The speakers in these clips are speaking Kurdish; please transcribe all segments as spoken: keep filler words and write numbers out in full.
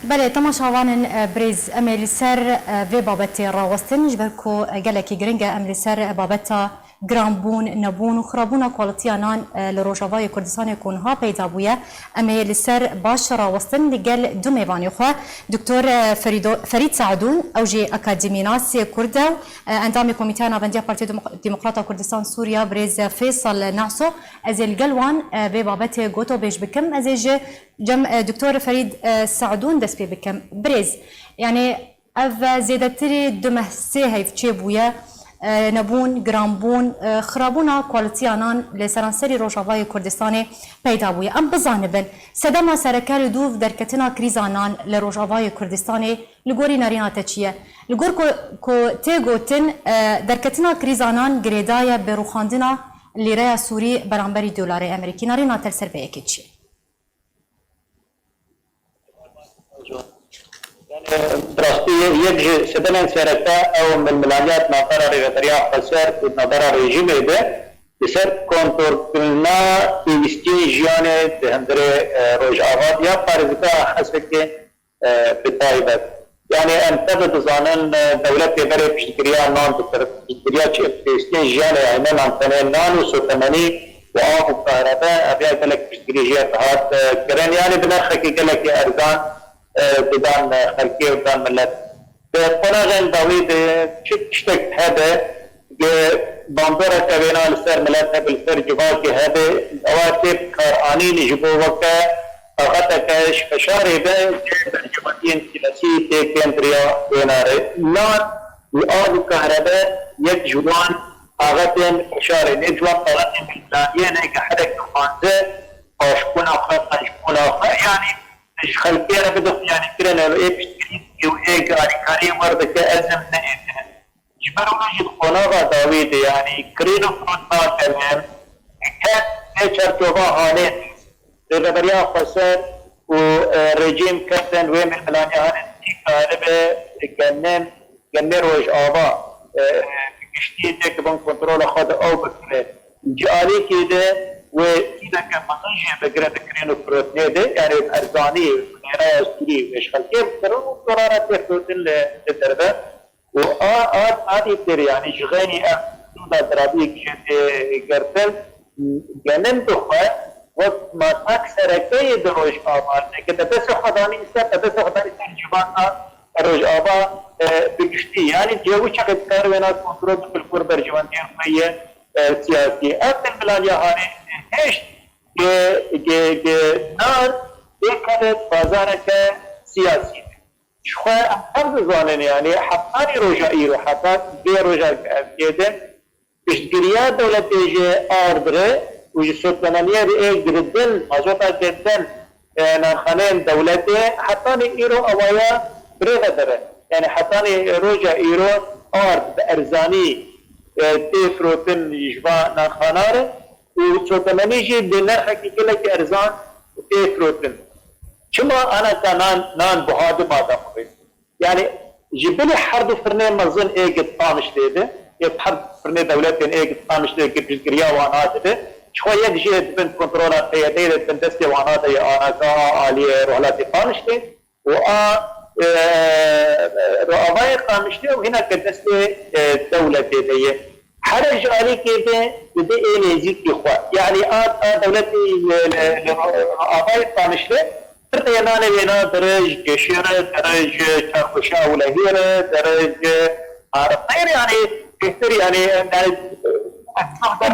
Belê, temaşevanên, e, birêz, em ê li ser, e, vê babetê rawestin, ji ber ku, e, gelekî giring e, em li ser, e, babeta giranbûn, nebûn û xirabûna qualitiya nan, e, li Rojavayê Kurdistanê ku niha peyda bûye, em ê li ser baş rawestin li gel du mêvanê xwe, Doktor, e, Ferîdo-, Ferîd Saedûn, ew jî akademînasê Kurd e û, e, endamê Komîteya Navendiya Partiya Demok-, Demokrata Kurdistan Sûriya, birêz Fêsal Naso, ez ê li gel wan, e, vê babetê gotobêj bikim. Ez ê ji cem, e, Doktor Ferîd, e, Saedûn dest pê bikim. Birêz, yanî ev zêdetirî du meh sê heyv çêbûye, e, nebûn, giranbûn, e, xirabûna kualitiya nan li seranserî Rojavayê Kurdistanê peyda bûye. Em bizanibin, sedema sereke li dûv derketina krîza nan li Rojavayê Kurdistanê li gorî nerîna te çi ye? Li gor ku, ku tê gotin, e, derketina krîza nan girêdaye bi rûxandina lîreya Sûrî beramberî dolarê Amerîkî. Nerîna te li ser vê yekê çi ye? Yani, bi rastî yek ji sedemên sereke ew milmilaniya di navbera Rêveberiya Xweser û di navbera rejîmê de li ser kontrolkirina pêwîstiyên jiyanê di hundirê, e, Rojava de ya parêzgeha Hesekê, e, bi taybet. Yani, em tevî dizanin, e, dewletê berê piştgiriya nan dikir, piştgiriya çi pêwîstiyên jiyanê, yani ne nan tenê nan û sotemenî û av û kahrebe, ev ya gelek piştgirî jê re dihat, e, kirin. Yani, bi nirxekî gelekî erzan, e, didan, e, xelkê û didan milet. Di qonaxên dawî de çi tiştek hebe, ge bandoreke wêna li ser milet hebe, li ser civakê hebe, ewa tê bikaranîn ji bo weke taxeteke ji feşarê be, cihê berjewendiyên siyasî tê kêm biriya wêna re. Nan û av û kahrebe yek ji wan taxetên feşarê, yek ji wan taxetên milmilaniyê ne, ge herek dixwaze paşbûna xwe, qencbûna xwe, yanî ji xelkê re bide xuyanîkirin, ê piştgirî dike û ê alîkariyê wer dike, ez ê min neêtine. Ji ber wilo jî di qonaxa dawî de, yanî kirîn û firot nakenin, kes vê çerçova hanê, Rêveberiya Xweser û, e, rejîm ketin wê milmilaniya hanê, nîkaribe genim, genim Rojava, e, bi giştî têkevin kontrola xwe de ew bikire. Ji alîkî de wê tîneke mezin jê bigire di kirîn û firotinê de, yanî bi erzanî, lîreya Sûrî wê ji xelkê bikirin û dolara tê firotin li, li derve. Û a, a, a dîtir, yanî ji xeynî ev sûda dirabiyek jê tê girtin, genim dixwe wek matak sereke yê di Rojava. Neke te destê xwe danî ser, te destê xwe danî ser civaka Rojava, e, bi giştî. Yanî cihê wî çaxê dikare wêna kontrol bike li gor berjewendiyên xwe yê, e, siyasî. Ev milmilaniya hanê hêşt ge, ge, ge nan têkeve bazareke siyasî. Ji xwe em tev dizanin, yanî hetanî roja îro, heta vê roja ke em tê de piştgiriya dewletê ji ard re û ji sotemeniyê re ê girtin, mazota girtin, e, nerxaneyên dewletê hetanî îro awaya birêve dire. Yanî hetanî roja îro ard bi erzanî, e, tê firotin ji van nerxana re û sotemenî jî bi nirxekî gelekî erzan tê firotin. Çima anaka nan, nan buha di mada xwe? Yanî ji bilî her du firnê mezin ê gi Qamişlê de, ê her du firnê dewletên ê gi Qamişlê gi piştgiriya wan a dibe, ji xwe yek jê di bin kontrola P Y D'yê de, di bin destê wan a de ye, anaka a aliyê rojhilatê Qamişlê û a, e, rojavayê Qamişlê û hîna ke destê, e, dewletê de ye. Here ji alîkê de dide ê nêzîkî xwe. Yanî a, a dewletê li, li, li rojavayê Qamişlê pir nênanê wêna dirij geşê re, dirij çarxweşa ewlehiyê re, dirij arifeyê re, yanî bêhtir, yanî, yanî,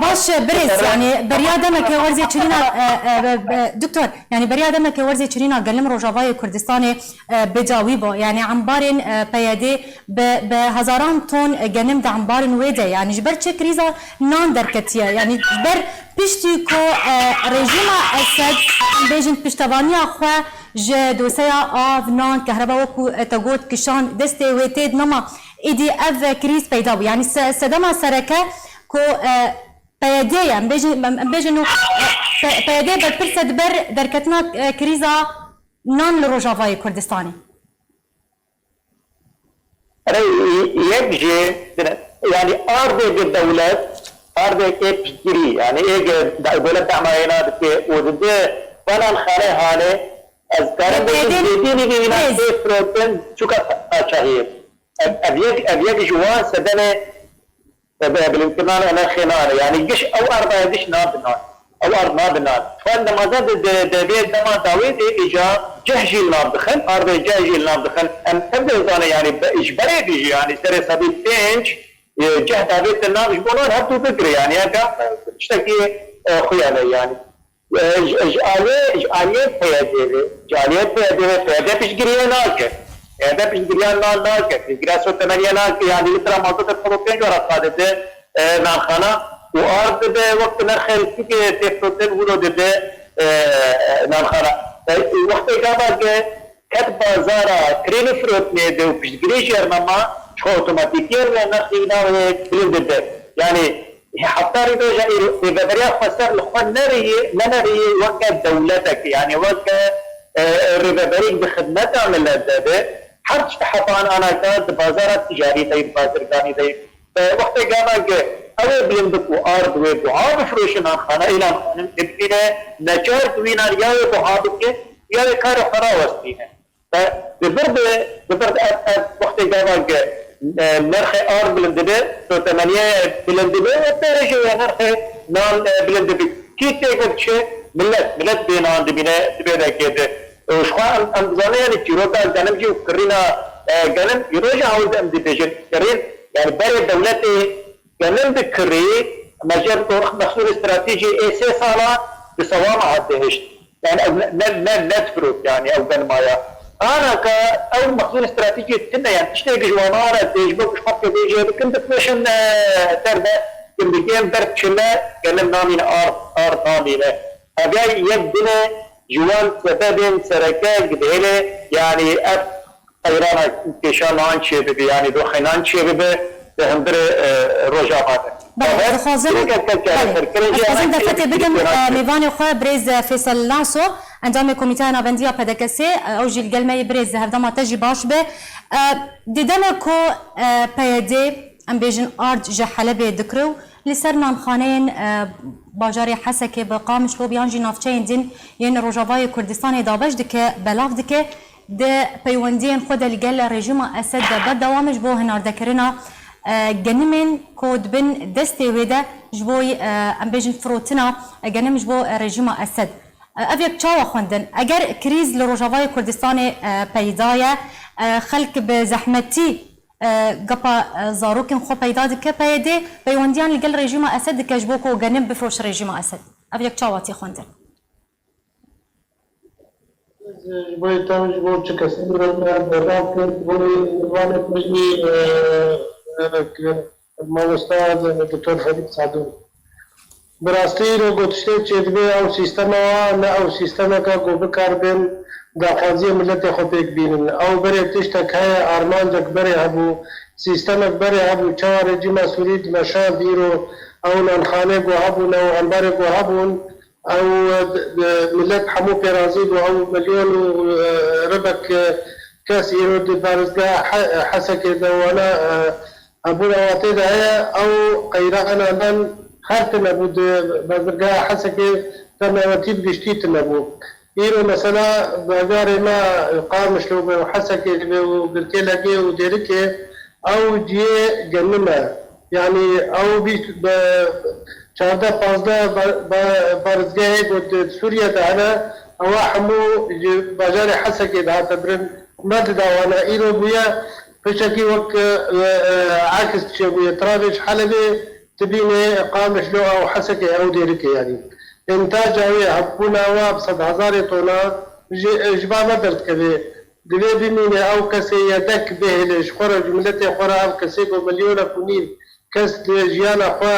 Baş e, birêz, yanî beriya demeke werzê çirîna, e, e, e, e, doktor, yanî beriya demeke werzê çirîna gelim Rojavayê Kurdistanê, e, bi dawî bû. Yanî embarên, e, P Y D bi, bi hezaran ton genim di embarên wê de. Yanî ji ber çi krîza nan derketiye? Yanî ji ber piştî ku, e, rejîma Esed, em bêjin piştevaniya xwe ji doseya av, nan, kehreba wekû, e, te got kişand, destê wê tê de nema, îdî ev krîz peyda bû. Yanî se-, sedema sereke ku, e, P Y D ye, em bêjin, em, em bêjin û, e, P-, P Y D berpirs e di ber derketina, e, krîza nan li Rojavayê Kurdistanê. Erê, yek jê, yanî ardê gi dewlet, ardê ê piştgirî, yanî ê gi de-, dewlet damayê nadike û dide vanan xane hane, Ez karim bêjim, zêdî nîvî înan tê firotin çûka qaçaxiyê. Ev, ev yek, ev yek ji wan sedenê, e, bi-, bilindkirina nirxê nan e. Yanî giş ew arda ye, giş nabe nan. Ew ard nabe nan. Xwendemaza di, di, di vê dema dawê de îca ceh jî li nav dixin, ardê ceh jî li nav dixin. Em, em dê zanin, yanî be-, ji berê jî, yanî serê sedî pênc, e, ceh davêtin nav ji bo nan hevdû bigire, yanî ya ka, e, tiştekî, e, xuya ne, yanî. E, ji, ji aliyê, ji aliyê P Y D'ê ve, ji aliyê P Y D'ê ve, P Y D piştgiriye nake. P Y D piştgiriya na-, nake. Piştgiriya sotemeniye nake. Yanî litra mazotê pênc were qadete, e, nanxana û ard dibe, wek nirxê li Tirkiyeyê tê firotin wilo dibe, e, nanxana. E, wextê gava ke ket bazara kirênê firotinê de û piştgirî jêr nema, ji xwe otomatîkî nirxê înan wê bilind dibe. Yanî, Heta rê roja îro, rêveberiya xweser li xwe neriyê, neneriyê weke dewletekê, yanî weke, e, rêveberîk di xidmeta milet de be, her tişt heta an anaka di bazara ticarî de, di bazirganî de. Bi wextê gava ge ew ê bilind bik û ard wê buha bifroşin nanxana, ê nanxanin ê bibîne, neçar di wî nan ya wê buha bike, ya wê karê xwe rawestîne. Di vir de, di vir de ev, ev wextê gava ge, e, nirxê ard bilind dibe, sotemeniye bilind dibe, û pêre jî wê nirxê nan, e, bilind dibe. Kî têkil diçe? Milet. Milet bê nan dibîne, dibê vekêde. Û ji xwe em, em dizanin, yanî çîroka genim jî û kirîna, e, genim, îro jî hewil em dibêjin kirîn, yanî berê dewletê genim bi kirî, me jê mexsûrê stratejî ê sê sala di sewama hat dihişt. Yani ew ne, ne, ne, ne difirot yani ew genimaya. Anaka ew mexzûn stratejî tune yani tiştê ji wan ara tê ji bo ku ji xwe bêjê bikin difroşin, e, derve gundikên ber çile genim namîne ard, ard namîne. Ev yay yek din e ji wan sebebên sereke gidêle yani ev qeyrana kêşan nan çêbibe, yanî doxê nan çêbibe, di hundirê, e, Rojava de. Belê, dixwazim, belê, ez dixwazim derfetê bidim, e, mêvanê xwe birêz, e, Fêsel Laso, endamê Komîteya Navendiya P D K S'ê, e, ew jî li gel me yê birêz, hevdema te jî baş be. E, di demê ku, e, P Y D, em bêjin ard ji Helebê dikire û li ser nanxaneyên, e, bajarê Hesekê bi Qamişlo yan jî navçeyên din yên Rojavayê Kurdistanê dabeş dike, belav dike. Di peywendiyên xwe de li gel rejîma Esed de berdewam e ji bo hinardekirina, e, genimên ku di bin destê wê de ji bo, e, em bêjin firotina, e, genim ji bo, e, rejîma Esed. E, ev yek çawa xwendin? Eger krîz li Rojavayê Kurdistanê, e, peyda ye, e, xelk bi zehmetî, e, gapa, e, zarokên xwe peyda dike, P Y D peywendiyan li gel rejîma Esed dike ji bo ku genim bifroşe rejîma Esed. Ev yek çawa tê xwendin? Ji bo te, ji bo çi kesî min re belav kir, ji bo mêvanê te jî, e, e, mamosta Doktor Ferîd Sadû. Bi rastî îro ku tiştê çêdibe ew sîstema wa ne ew sîstemeke ku bikaribin daxwaziyê miletê xwe pêk bînin. Ew berê tiştek heye, armancek berê hebû, sîstemek berê hebû, çawa rejîma Sûrî dimeşand îro ew nanxanê ku hebûn, ew embarê ku hebûn, Ew, e, d-, d-, milet hemû pê razî bû, ew milyon û, e, ribek, e, kes îro di parêzgeha He-, Hesekê de wana, e, hebûna watê de heye, ew qeyrana nan her tune bû di parêzgeha Hesekê, te me wetî bi giştî tune bû. Îro mesela bajarê me Qamişlo be û Hesekê be û Girkêlekê û Dêrikê, ew cihê genim e. Yanî ew bîst, be-, çardeh pazdeh ba-, ba-, parêzgehê ku di Sûriye de hene, ewa hemû ji bajarê Hesekê dihate birin, me dida wana. Îro bûye piçekî wek, e, e, aks çêbûye. Tirabê ji Helebê dibînê Qamişlo ew Hesekê ew Dêrikê yanî. Întaca wê hebûna wa bi sedhezarê tona ji, ji ba me derdikeve. Divê bimîne ew kesê yedek bihêle ji xwe re, ji miletê xwe re, ev kesê ku milyonek û nîv kes di jiyana xwe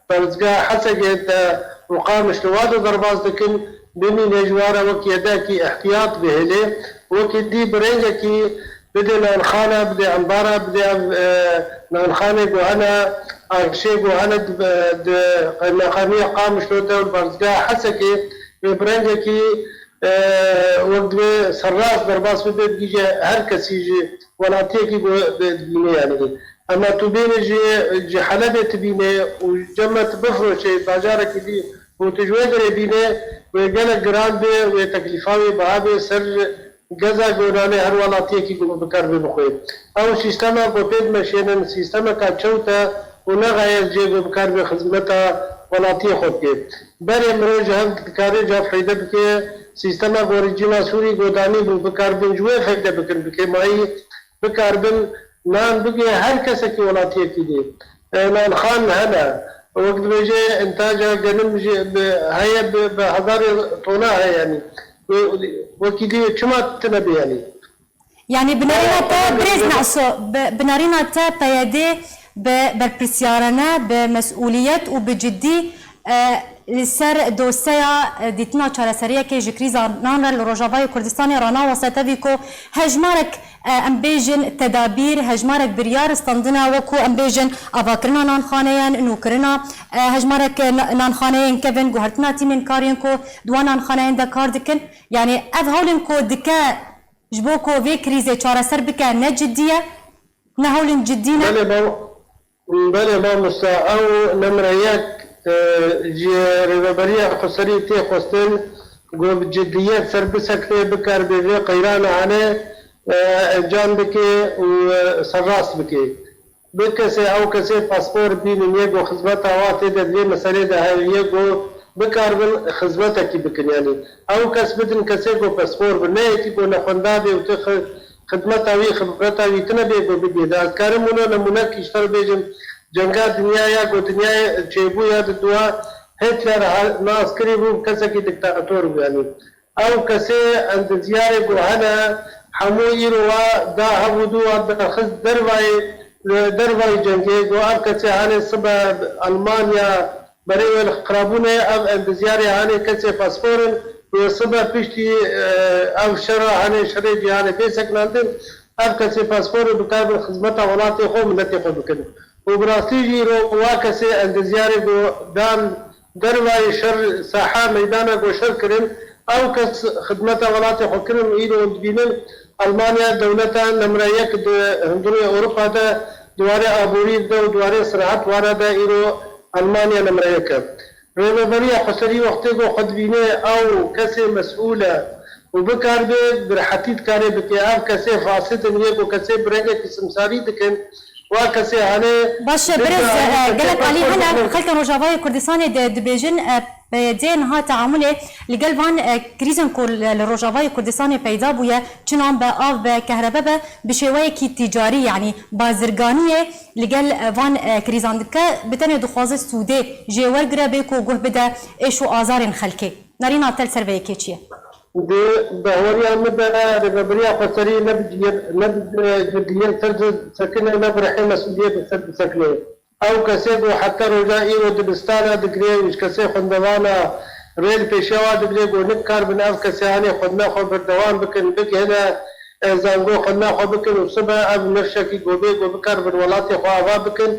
parêzgeha Hesekê de û Qamişlo wa de derbas dikin, bimîne ji wan re wek yedekî ihtiyat bihêle, wekî dî bi rengekî bide nanxana, bide embara, bide ev, e, nanxanê ku hene, arşê ku hene di, di qeynexaneya Qamişlo de û parêzgeha Hesekê, wê bi rengekî e, wek divê serrast derbas bibe, bigihîje her kesî ji welatiyekî ku di-, dibîne yanî. Hema tu bênî ji, ji Helebê tibîne û cem me tu bifroşe bajarekî dî Û tu ji wê derê bîne wê gelek giran be, wê teklîfa wê biha be ser geza ku nanê her welatiyekî ku bi kar bê bixwe. Ew sîstema ku pê dimeşênin, sîstemeka çewt e û ne xayê ez jê ku bi kar bê xizmeta welatiyê xwe bike. Berê mirov ji hev dikare ji hev feyde bike, sîstema gorîcîna Sûrî ku danî bû bi kar bin ji wê feyde bikin, bi kêmayî bikarbin nan bigê her kesekî welatiyekî dê. E, nanxan hene. Wek dibêje intaca genim jî bi, heye bi, bi hezarê tona heye yanî. Wê, wekî dê çima tine bê yanî? Yanî binarîna te birêz Neso, bi, binarîna te P Y D bi berpirsiyarane, bi mesûliyet û bi ciddî e, li ser dosyeya, e, dîtina çareseriyekê ji krîza nan re li Rojavayê Kurdistanê ranaweste tevî ku hejmarek, e, em bêjin tedabîr, hejmarek biryar standine wekû em bêjin avakirina nanxaneyan, nûkirina, e, hejmarek, e, na-, nanxaneyên kevin, guhertina tîmên kariyên ku di wan nanxaneyan de kar dikin. Yanî ev hewlên ku dike ji bo ku vê krîzê çareser bike ne cidî ye, ne hewlên cidî ne. Belê, mam-, Belê mamosta, ew nemre yek, e, ji Rêveberiya Xweserî tê xwestin ku bi ciddiyet ser bisekine, bikaribe vê qeyrana hene, e, encam bike û, e, serrast bike. Bi kesê, ew kesê paspor bînin, yê ku xizmeta wa tê de, di vê meselê de heye, yê ku bikaribin xizmetekî bikin, yanî ew kes bidin kesê ku paspor bi, ne yekî ku nexwenda bê û ti xi-, xidmeta wî, xibreta wî tine bê ku bidê. De ez karim wilo nemûnekî ji te re bêjim, cenga dinyaya ku dinyayê çêbûya di dua Hitler ha-, nas kirî bû, kesekî diktator bû yanî. Ew kesê endezyarê ku hene, hemû îro wa da hev û du wa derxist dervayê, dervayê cengê, ku ev kesê hanê sibe Almanya, Berê wê li xirabûnê ev endezyarê hanê kesê paspor in, wê sibe piştî, e, ev şer a hanê şerê cîhanê bê sekinandin, ev kesê pasporê bi kar bin xizmeta welatê xwe û miletê xwe bikin. Û bi rastî jî îro wa kesê endezyarê ku dan dervayê şer, saha meydana ku şer kirin, ew kes xidmeta welatê xwe kirin û îro dibînin Almanya dewleta nemre yek di hundirê Ewropa de, di warê aborî de û di warê sirehet wara de îro Almanya nemre yek e. Rêveberiya Xweserî wextê ku xwe dibîne ew kesê mesûl e û bikaribe bi rehetî dikarê bike. Ev kesê fasid in, yê ku kesê bi rengekî simsarî dikin, wa kesê hane Baş e, birêz, e, gelek alî hene. Xelkên Rojavayê Kurdistanê de dibêjin, e, P Y D niha teamulê li gel van, e, krîzên ku li, li Rojavayê Kurdistanê peyda bûye, çinan be, av be, kehrebe be, bi şêweyekî tîcarî, yanî bazirganiyê li gel, e, van, e, krîzan dike, bi tenê dixwaze sûdê jê wergire bê ku guh bide êş û azarên xelkê. Nerîna te li ser vê yekê çi ye? Di bahweriya min de rêveberiya xweserî ne bi ciyê, ne bi, e, ciddiyê ser sekine, ne bi rihê mesûliyê bi ser bisekine. Ew kesê ku heta roja îro dibistana digire û ji kesê xwendevana rê li pêşiya wa digire ku nikaribin ev kesê hanê xwendina xwe berdewam bikin, bigihine, e, zango xwendina xwe bikin û sibe ev nifşekî ku bê ku bikaribin welatê xwe ava bikin.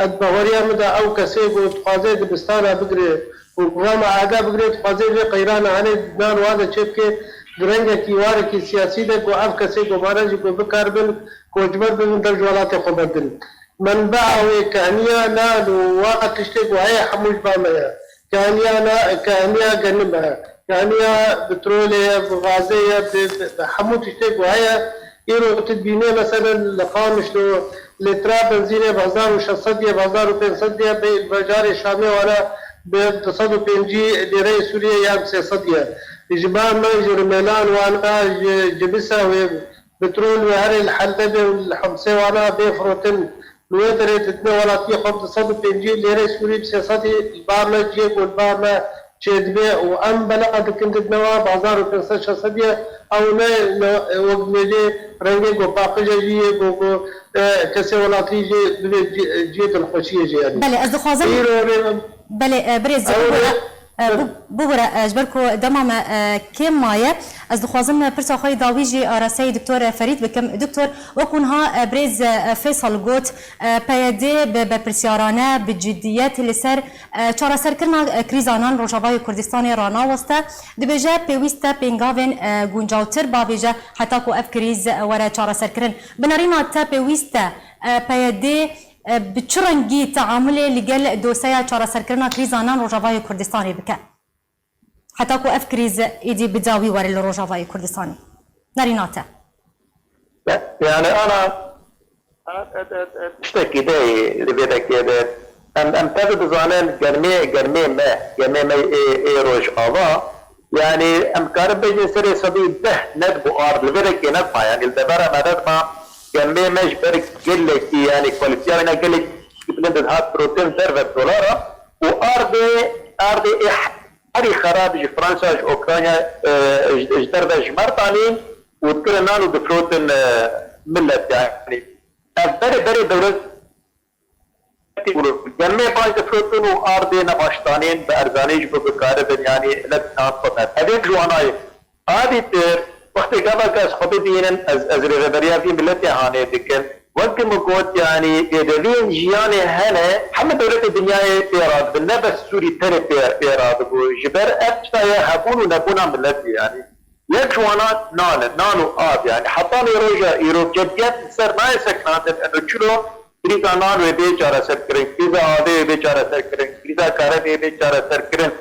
Ez bahweriya min de ew kesê ku dixwaze dibistana bigire û rama eda bigire, dixwaze vê qeyrana hanê di nan wan de çêbike, di rengekî warekî siyasî de ku ev kesê ku mane jî ku bikaribin koçber bibin dev ji welatê xwe berdin. Menbea wê kehniya nan û wa tiştê ku heye hemû ji ba me ye. Kehniya na, kehniya genim e. Kehniya petrolê ye, bi gazê ye, bi, bi, bi hemû tiştê ku heye. Îro tu dibînê, meselen, li Qamişlo lîtra benzînê bi hezar û şeş sed ye, bi hezar û pênc sed ye, bi bajarê Şamê wana bi du sed û pêncî lîreyê Sûriyê yan sê sed ye. Ji ba me ji Rimêlan wana, ji Cibisa wê petrol wê herê li Helebê û li Himsê wana bê firotin. Li wê derê didine welatiyê xwe bi du sed û pêncî lêrê Sûrî, bi sê sedî li ba me cihê ku li ba me çêdibe û em belav dikin didine wan bi hezar û pênc sed şeş sed ye. Ew ne, ne, wek dibêjê rengê ku paqij e jî yê ku, ku, e, kesê welatî jî bibê cî-, cihê dilxweşiyê jî yanî. Belê, ez dixwazim Îro rê Belê, e, birêz, ew bibûre, rê e, bû-, bûbûre, e, ji ber ku dema me, e, kêm maye, ez dixwazim, e, pirsa xwe yê dawî jî arasteyî Doktor, e, Ferîd bikim. Doktor, wekû niha, e, birêz, e, Feysal got, e, P Y D bi berpirsiyarane, bi ciddiyet li ser, e, çareserkirina, e, krîza nan Rojavayê Kurdistanê ranaweste. Dibêje pêwîst e pêngavên, e, guncawtir bavêje heta ku ev krîz, e, were çareserkirin. Bi nerîna te pêwîst e, e, P Y D e, bi çi rengî teamulê li gel doseya çareserkirina krîza nan Rojavayê Kurdistanê bike? Heta ku ev krîz êdî bi dawî were li Rojavayê Kurdistanê. Nerîna te. Yani ana tiştekî de li vê dekê de em, em tev dizanin germê, germê me, germê me ê, ê Rojava, yani em karin bêjin serê sedî deh nedibû ard, li vê dekê nedima, yani li devera me nedima, germê me ji ber gelekî, yani kwalîtiya wê ne gelekî bilind dihat firotin derve dolara û ardê, ardê ê herî xerab ji Fransa, ji Ukrayna, e, ji, ji derve ji Mertanî û dikirin nan û difirotin, e, millet yani. Ev berê berê dewlet Germê baş difirotin û ardê nebaştanên bi erzanî ji bo bikaribin, yanî ne dikan xwe ber. Ev ê ji wana ye. A dîtir, wextê gava ke ez xwe bibînim, ez, ez rêveberiya vî miletê hanê dikim. Wek min got, yanî pêdeviyên jiyanê hene, hemî dewletê dinyayê pê radibin, ne bes Sûrî tenê pê, pê radibû. Ji ber ev tişta ye hebûn û nebûna miletê, yanî. Yek ji wana nan e, nan û av, yanî heta nê roja îro cediyet li ser nayê sekinandin, eno çilo krîza nan wê bê çareserkirin, krîza avê wê bê çareserkirin, krîza karebê bê çareserkirin.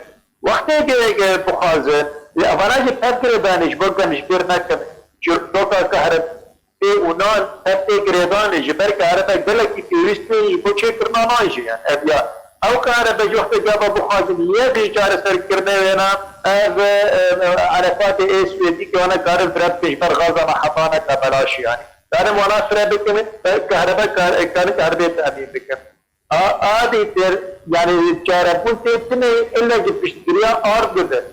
Wextê ke, ke bixwazin, lê evana jî tev girêdanê ji bo ku em ji bîr nekin, çîroka karebê û nan tev tê girêdanê, ji ber karebe gelekî pêwîst tên ji bo çêkirina nan jî, yani ev ya. Ew karebe ji wextê gava bixwazin niye bê çareserkirinê wêna, ev, e, e, erefatê ê Swêdî ke wana karin fire bikin ji ber gaza me heta neke belaş, yani. Karin wana fire bikin, e, kahrebe kar-, e, karin kahribê temîn bikin. A, a dîtir, yani çarebûn tê tune ille ji piştgiriya ard bibe.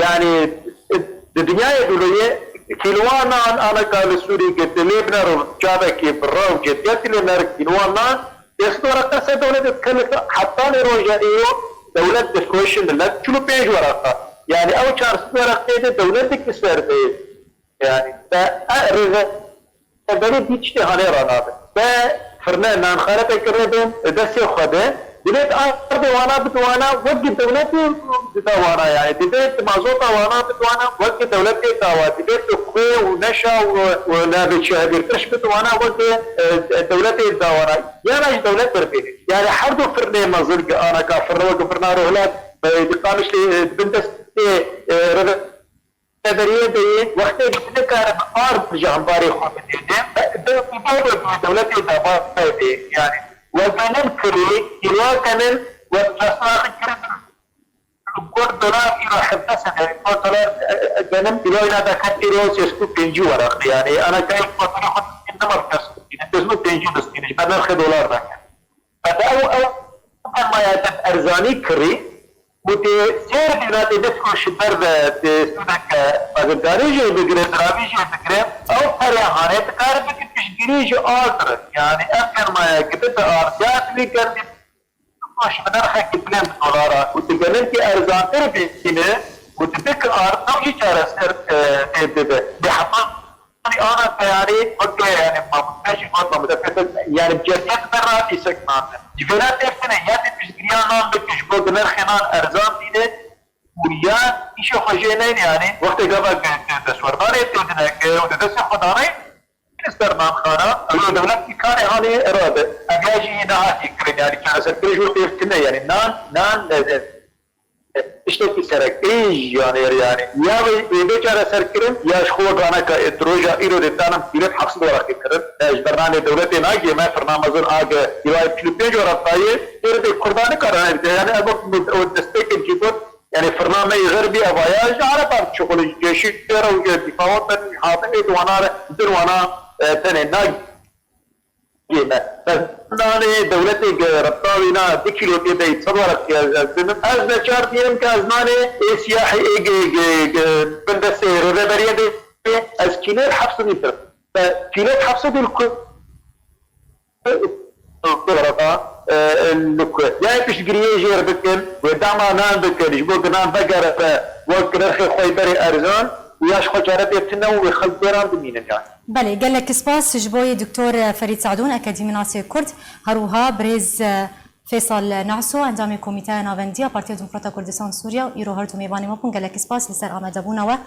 Yani, e, di dinyayê dûloyê kîloa nan ana ka li Sûrî girtî lê binero çavekî bi rew cediyetî lê nerik kîloa nan, pênc sed wereqe ser dewlet dikene, heta nê roja îro dewlet difroşin millet çil û pênc wereqe. Yani ew çar sed wereqê de dewlet dike ser de. Yani, te, e, rêve-, berê dî tiştê hanê ranabe. Te firne nanxare te kirine bin, destê xwe de. Divêt ardê wana bidwana, wek dewletê dida wana yani. Divêt mazota wana bidwana, wek dewletê dawa. Divêt xwê û neşa û, û navê çi hevîrtiş bidwana, wek, e, dewletê dawana. Yana ji dewlet berbêne. Yani her du firnê mezin ki ana ka firne wek firna rohlat, e, di Qamişlê, e, di bin destê, e, reve-, Rêveberiyê de yê, wextê ku nikarin ard ji hembarê xwe bidêne, bi, bi, bi, bi dewletê dabayê bê, yani, we genim kirî, kîloa genim, we pesnaxi kirin, got dolar îro hevdeh sed, yani, got dolar, e, e, genim kîloyê ne deket îro sêst û pêncî wereq, yani, ana kayê ku xwe xwe distîne, nema bi kes distîne, sêst û pêncî distîne, ji ber nirxê dolar deke. Heta ew, ew fermaya te erzanî kirî û tê sêr bîna tê dest ku ji ber ve tê sûdeke bazirganî jê bigire, ziravî jê bigire, ew perê hanê dikare bike piştgirî ji ard re. Yanî ev fermaya ki bibe ard ya divî gerdî ji bi nirxekî bilind dolara û di gelinkî erzantir bîne û di bike ard ew jî çareser, e, tê bibe. Lê heta Yanî ana teyarî weke, yanî, mamoste jî got, mamoste Feysel, yanî, bi cediyet me radî sekinandin. Ji vêre têkine ya tê piştgiriya nan bike ji bo ku nirxê nan erzan bîne û ya îşê xwe jê neyne, yanî, wextê gava ku destwerdanê tê dineke û di destê xwe daneyne ser nanxana, ew dewlet îmkanê hanê rabe. Ev ya jî nehatî kirin, yanî, çareserkirin ji wir têkine, yanî, nan, nan, e, Tiştekî sereke yê jiyanê re, yanî ya wê, wê bê çareserkirin ya ji xwe ganeka ê di roja îro de danim pîlet heft sed wereqê kirin. E, ji ber nanê dewletê nagê me, firna mezin age kîloyê çil û pênc wereq dayê, têrê de Kurdan nikarin ev bide. Yanî ev wek min ew destpêkên jî got, yanî firna me yê Xerbî evaya ji Ereban dişuxulin, ji cêşî re û ji dîfa watan hatin ê di wana re, di wana, e, tenê nagê. Yê me. Ez nanê dewletê ge rebta wî na du kîlo tê de sed wereq ye, ez, ez dinim. Ez neçar dînim ke ez nanê ê siyahê ê ge, ge, ge, bin destê rêveberiyê de ez kîlê heft sedî bidim. Be kîlê heft sedî li ku, e, li ku. Ya piştgiriyê jê re bikin, wê dema nan bikin, ji bo ku nan vegere be, wek nirxê xwe berê erzan, û ya ji xwe çare pê tune û wê xelk wêran bimînin yani. Belê, gelek spas ji bo yê Doktor Ferîd Sadûn, akademînasê Kurd, her wiha birêz Fêsal Naso, endamê Komîteya Navendî ya Partiya Demokrata Kurdistan Sûriye û îro her du mêvanê me bûn. Gelek spas li ser amadebûna we.